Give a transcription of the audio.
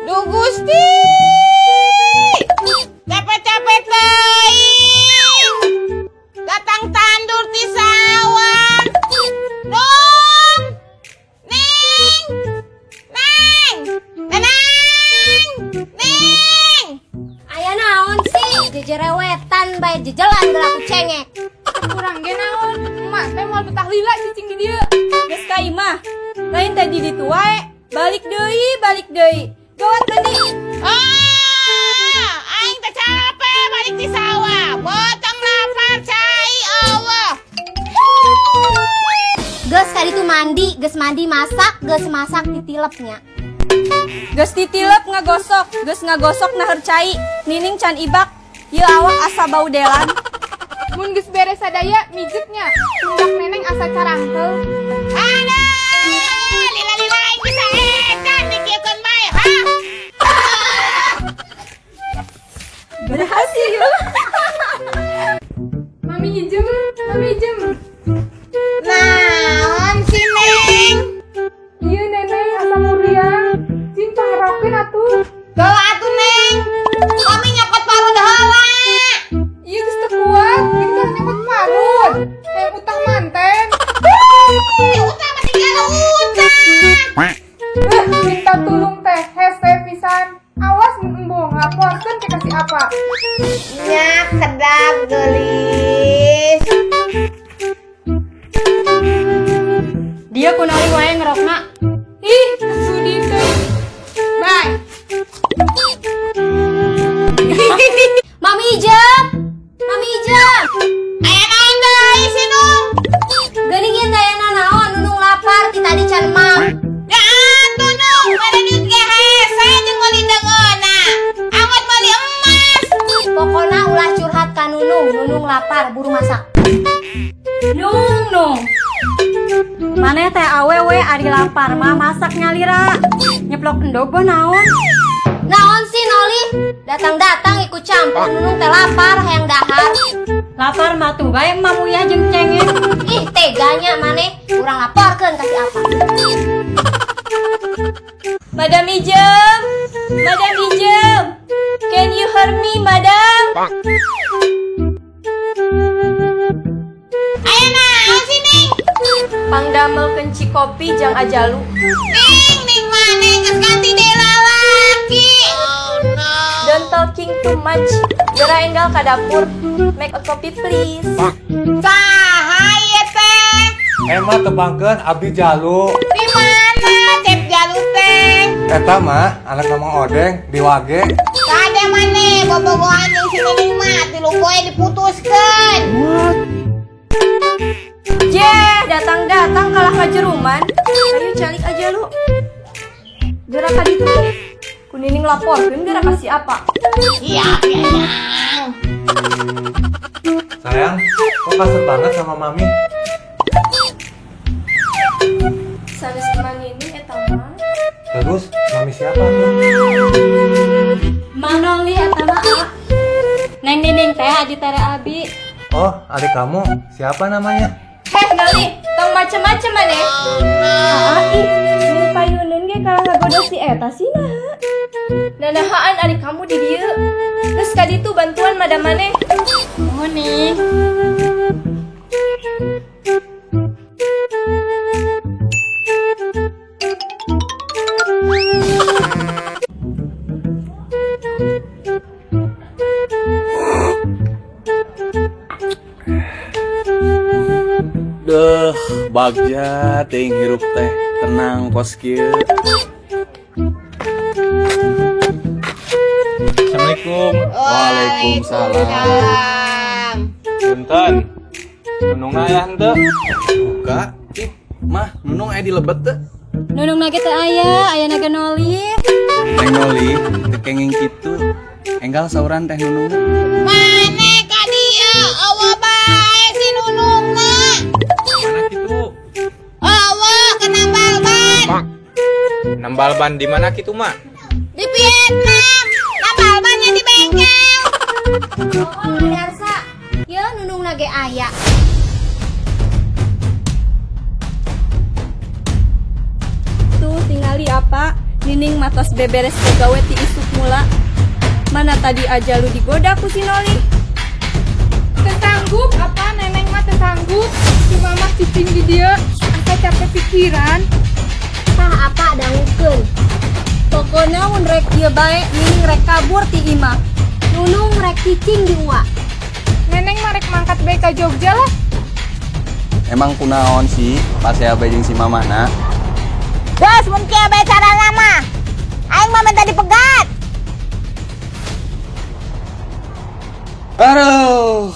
Duh Gusti, capek-capek teuing, datang tandur di sawah. Nung, Ning, Neng, Neneng, Ning. Aya naon sih, jejerewetan bae jejelan geura ku cengek. Kurang ge naon, emak teh moal betah lila cicing di dieu. Geus ka imah, lain teh di ditu wae, balik deui, balik deui. Gawat mandi. Ah, aing teh capek balik di sawah. Botong lapar cai Allah. Geus kali itu mandi, geus mandi masak, geus masak titilepnya. Geus titilep ngagosok, geus ngagosok naheur cai. Nining can ibak, ieu awak asa bau delan. Mun geus beres sadaya mijetnya, pundak neneng asa carangkel. Aduh, lila-lila aing bisa edan dikieukeun bae, ha? Berhasil. Mami ijem, mami ijem. Naon si Neng? Ieu neneng asa muriang, cing pangerokeun atuh. Bawa atuh Neng, mami nyokot parut heula. Ieu geus teu kuat, geuning teh nyokot parut. Hayang utah manten. Utah mah tinggal utah. Minta tulung teh hese pisan. Awas mun embung laporkeun ke kasih apa. Nyak sedap geulis. Dia kunali wae ngerokna. Ih, sudi teh. Bye. Mami Ijem, Mami Ijem. Aya naon deui si Nung? Geuning ieu teh aya naon, Nunung lapar ti tadi can mam. Ya atuh Nung, bade duit ge hese jeung meuli deungeunna. Angot meuli emas. Pokona ulah curhat ka Nunung, Nunung lapar buru masak. Nung, Nung. Maneh teh awewe ari lapar mah masak nyalira. Nyeplok endog boh naon? Naon sih Noli? Datang-datang ikut campur Nunung teh lapar hayang dahar. Lapar mah tuh bae mamuyah jeung cengek. Ih, teganya maneh, urang laporkeun ka si apa. Madam Ijem, Madam Ijem. Can you hear me, Madam? Aya naon sih Ning? Pangdamelkeun kopi jang ajalu. Ning, Ning maneh geus ganti deui lalaki. Oh no. Don't talking too much. Geura enggal ka dapur. Make a coffee please. Saha ieu teh? Emang tebangkeun abdi jalu. Di mana cep jalu teh? Eta mah anak Mang Odeng di Wage. Kade maneh bobogohan jeung si Nining mah tilu poe diputuskeun. What? Jeh, datang-datang kalah ngajeruman. Ayo calik aja lu. Geura ka ditu teh. Ku Nining laporkeun geura ka si apa. Iya, yang. Sayang, kok kasar banget sama mami? Sanes mah Nining eta mah. Terus, mami siapa tuh? Manoli eta mah. Neng Nining teh adi tere abi. Oh, adik kamu siapa namanya? Heh, Noli, tong macem-macem maneh. Ah, ih, mun payuneun ge kalah ngagoda si eta sih nah. Nanahaan adik kamu di dieu. Terus ka ditu bantuan madam maneh. Nuhun nih. Deh, bagja ting hirup teh tenang kos kieu. Assalamualaikum. Waalaikumsalam. Waalaikumsalam. Punten Punten. Nunungna aya henteu? Buka. Ih, mah Nunung aya di lebet teu? Nunung nage teu aya, aya nage Noli. Neng Noli, teu kenging kitu. Enggal sauran teh Nunung. Mane ka dieu eueuh bae si Nunungna. Mana kitu? Eueuh ke nambal ban. Nambal ban di mana kitu, Mak? Di Vietnam. Nambal bannya di bengkel. Oh, Darsa. Ye Nunung nage aya. Tuh tingali apa? Nining matos beberes gawe ti isuk mula. Mana tadi aja lu digoda ku si Noli. Teu sanggup apa neneng mah teu sanggup. Si mama cicing di dieu asa capek pikiran. Tah apa dangukeun. Pokona mun rek ieu bae Nining rek kabur ti imah. Nunung rek cicing di uwa. Neneng mah rek mangkat bae ka Jogja lah. Emang kunaon sih pas ya bae jeung si mamana? Geus mun kieu bae carana mah. Aing mah minta dipegat. Aduh.